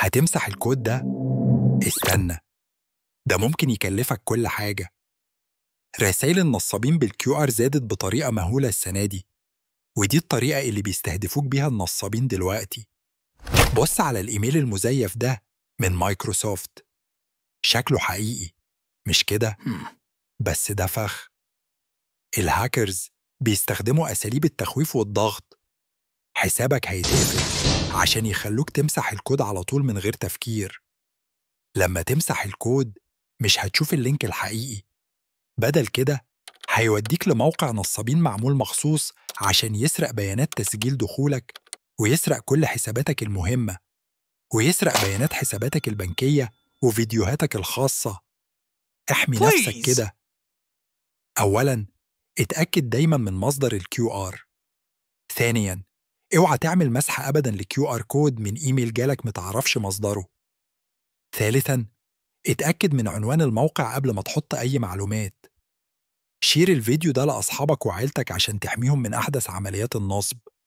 هتمسح الكود ده؟ استنى، ده ممكن يكلفك كل حاجة. رسائل النصابين بال QR زادت بطريقة مهولة السنة دي، ودي الطريقة اللي بيستهدفوك بيها النصابين دلوقتي. بص على الإيميل المزيف ده من مايكروسوفت، شكله حقيقي مش كده؟ بس ده فخ. الهاكرز بيستخدموا أساليب التخويف والضغط. حسابك هيتقفل عشان يخلوك تمسح الكود على طول من غير تفكير. لما تمسح الكود مش هتشوف ال link الحقيقي، بدل كده هيوديك لموقع نصابين معمول مخصوص عشان يسرق بيانات تسجيل دخولك، ويسرق كل حساباتك المهمة، ويسرق بيانات حساباتك البنكية وفيديوهاتك الخاصة. احمي نفسك Please. كده. أولاً، اتأكد دايماً من مصدر ال QR. ثانياً، اوعى تعمل مسح أبداً ل QR code من إيميل جالك متعرفش مصدره. ثالثاً، اتأكد من عنوان الموقع قبل ما تحط أي معلومات. share الفيديو ده لأصحابك وعيلتك عشان تحميهم من أحدث عمليات النصب.